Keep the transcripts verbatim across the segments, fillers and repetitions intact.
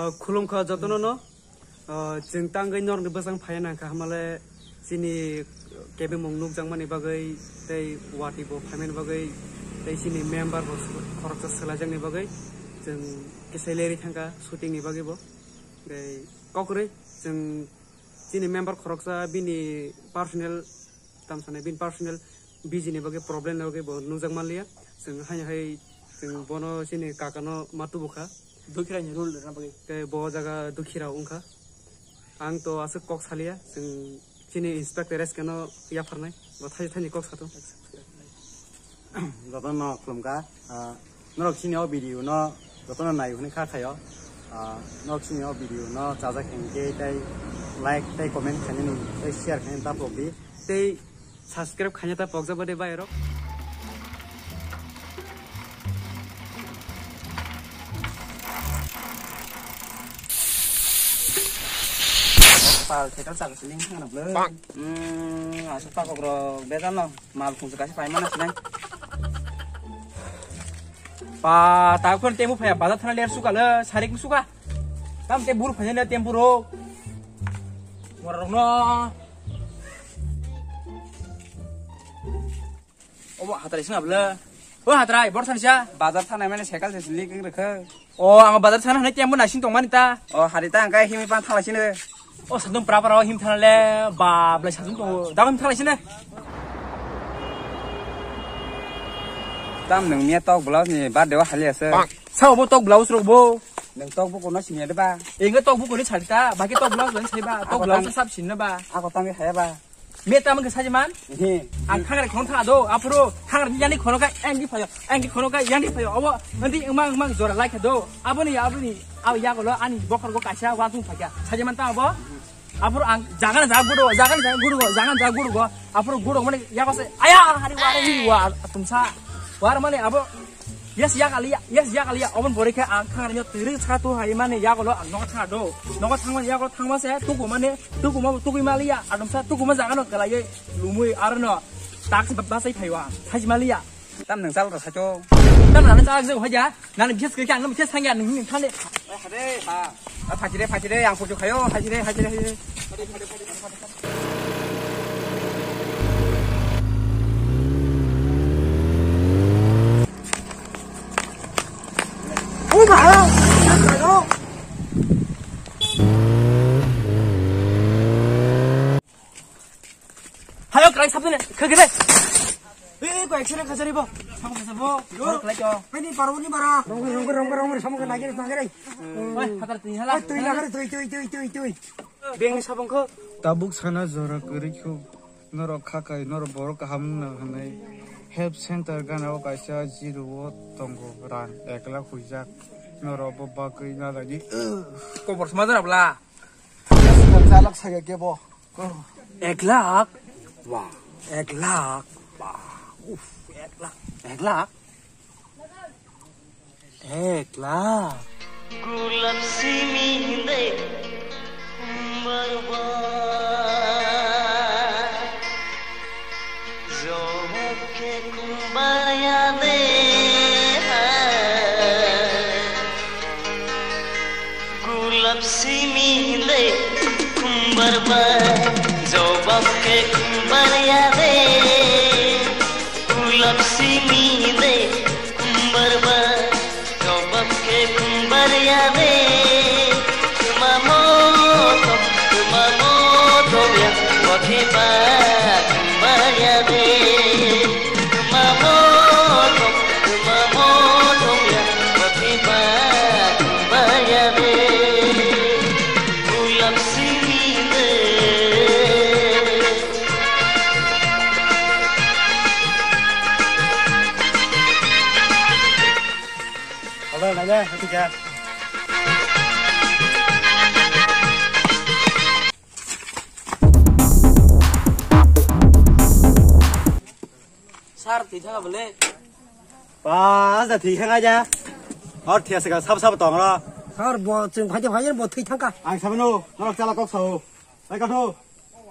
Khulumkha jotono no, ah, chwng tangwi norokni bwsang phaiya nangkha hamale chini kebengmung nukjakmani bagwi tei watwi bo phaimani bagwi tei chini member bo khoroksa swlaijakni bagwi chwng kisa leri thangkha shooting ni bagwi bo. Tei kokrwi chwng chini member khoroksa bini personal tamsani bini personal busy ni bagwi problem ni bagwi bo nukjak manliya. Chwng haino hai chwng bono chini kakano ma tubukha. Dukhirani rule rwna bagwi. Tei bo jaga dukhirao wngkha. Ang to aswk kok saliya, chwng chini inspector S K no yapharnai, bo thani thani kok sato. Jotono khulumkha, ah, norok chini o video no jotono nai hwnwi kha khaio. Ah, norok chini o video no chajak hwnkhe tei like tei comment khainani tei share khainani ta pok di. Tei subscribe khaina ta pokjak bade bai rok. Pal, cycle chak siling thang na bwle. Hmm, asuk pakok rok bejal no. Mal khungsa kaisa paimana sinai. Pa, ta phone tempo phaya, bazar thana ler suka le, sarik suka. Tam te buru phanya ne tempo ro. Wara rok no. Obo hatrai singa bwle. O hatrai, bor thanisa. Bazar thana mane cycle se sili keng rekha. O, ang bazar thana hwnwi tempo naising tongmani ta. O, hari ta ang kai himi pan thala sini. O, sadung pra pra him thana le, ba, blai sadung tongo. Dago him thala sini. Tam nung miya tok blouse ni birthday o hali ase. Sa obo tok blouse rok bo. Nung tok bo kono sini de ba. Inga tok bo kono sari ta, baki tok blouse ban sai ba. Tok blouse sab sini ba. Ako tang hai ba. Me tamo khe sajiman? He. Ang thangrai khon tha do, aphuru thangrai yani khono ka engdi phayo, engdi khono ka yani phayo. Obo nanti emang emang jora lai kha do. Aboni, aboni, abo yago lo ani bokhor go kaisa wa tung phakya. Sajiman ta abo? Aphuru ang jaga na jaga gudo, jaga na jaga gudo, jaga na jaga gudo. Aphuru gudo mane yago se, aya, hari wa, hari wa, atumsa. War mane abo, yes, ya kaliya, yes, ya kaliya, obon bore khe ang thangrai no tiri sa tu hai mane yago lo ang nogo thang do. Nogo thang mane yago thang ma se, tuku mane, tuku ma, tuku ma liya, atumsa, tuku ma jaga no kalaye. Lumui arno tak se basai phaiwa, thaji maliya. Tam nang chal rasa cho. Tam nang chal je hoja. Nang bias ke kan, bias sangya nang thane. Hade ha. Phachire, phachire, yang puchu khayo, phachire, phachire, phachire. Oh my God. Hayo, krai sabdene, khagire. Eh, eh, ko accident khajari bo. Samo khajari bo. Yo. Krai ko. Ani parwani bara. Rong, rong, rong, rong, samo kena gire, kena gire. Oi, hatar tui hala. Oi, tui lagare, tui, tui, tui, tui, tui. Beng sabong ko. Tabuk sana jora kwrwi kho. Norok khakai, norok borok kaham wngna hwnwi. Health center gana o kaisa zero o tongo rang ek lakh huijak. Norok bo bagwi naladi. Kobor sma jana bla. Chalak saya kebo. Ek lakh? Wah, ek lakh. Wah, uff, ek lakh. Ek lakh? Ek lakh. Gulap simi de barba. Jawab ke kumbaya de hai. Gulap simi le kumbar ba, jawab ke kumbar ya de. Gulap simi le kumbar ba, jawab ke kumbar ya de. Tuma moto, tuma moto ya, wake ba kumbar ya de. Sir, twi thanga bole. Ba, da twi thanga ja. Hor thia saka sab sab tong ro. Sir, bo chwng phai phai bo twi thangka. Ang sabino, norok chala kok sao. Bai ka thu.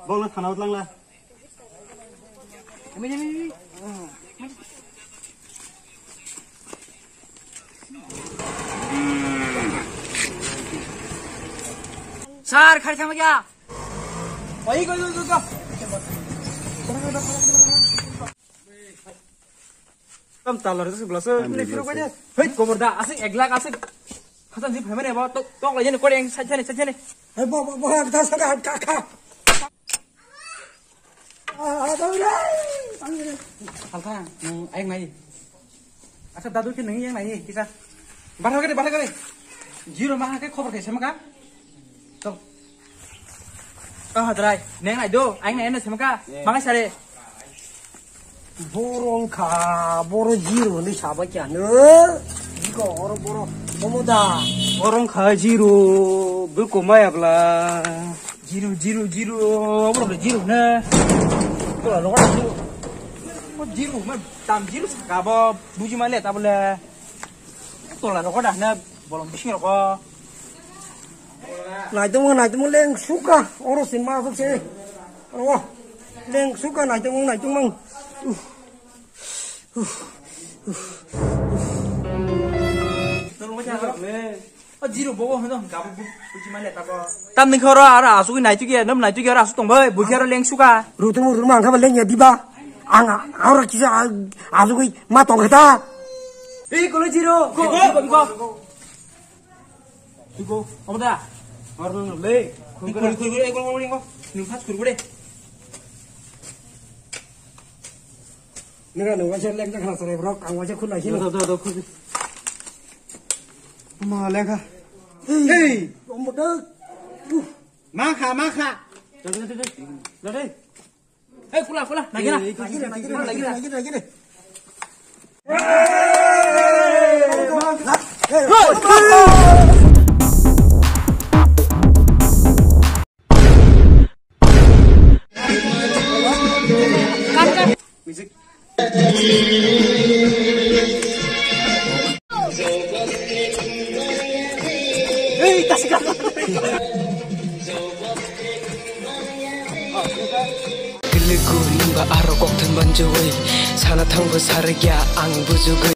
Bong na thana utlang la. Ami, ami, ami. Hmm. Kar khai thangma ya. Oi, go, go, go, go. Tam talar sih belas. Ini phirok aja. Hei, kobor da, asik ek lakh asik. Hasan sih payment ya, bo. Tok, tok lagi nih, kau yang saja nih, saja nih. Hei, bo, bo, bo, yang tas ka, ka, ka. Halka, nung ayang nai. Asa dadu ke nung ayang nai, kisa. Barang kade, barang kade. Zero maha ke khobor ke sama ka? Tok. Kau hadrai, neng nai do, ayang nai, neng sama ka? Mangai sare. Borong kha, boro zero ni saba kya no? Iko oro boro, komoda. Borong kha zero, bu komai abla. Zero, zero, zero, obo rok zero na. Tola rogo da zero. Bo zero, ma tam zero saka bo, buji male ta bole. Tola rogo da na, bolong bising rogo. Naitung, naitung leng suka, oro sin ma se. Oro, leng suka, naitung, naitung mang. Uh. Tam ni khoro aro asugwi naitukya, nam naitukya aro asuk tong bai, buikhe aro leng suka. Rutung ruma angkha ba leng ya diba? Ang aro kisa asugwi ma tong kha ta. Ei, kolo zero. Go, go, go. Tugo, omo da? Hor nang le. Khur, khur, khur, khur, eh, khur, khur, khur. Nung pas khur, khur, eh. Nung, nung waisa lek na khana sore, bro. Ang waisa khur lai sini. Do, do, do, khur. Ma lekha. Hey, omo da. Uh. Ma kha, ma kha. Do, do, do, do. Do, do. Hei, kula, kula, nagina. Nagina, nagina, nagina, nagina. Music. Hey, tasik. Kiliku nungba aro kok thum banjui. Sana thangbo sarigya ang bujugui.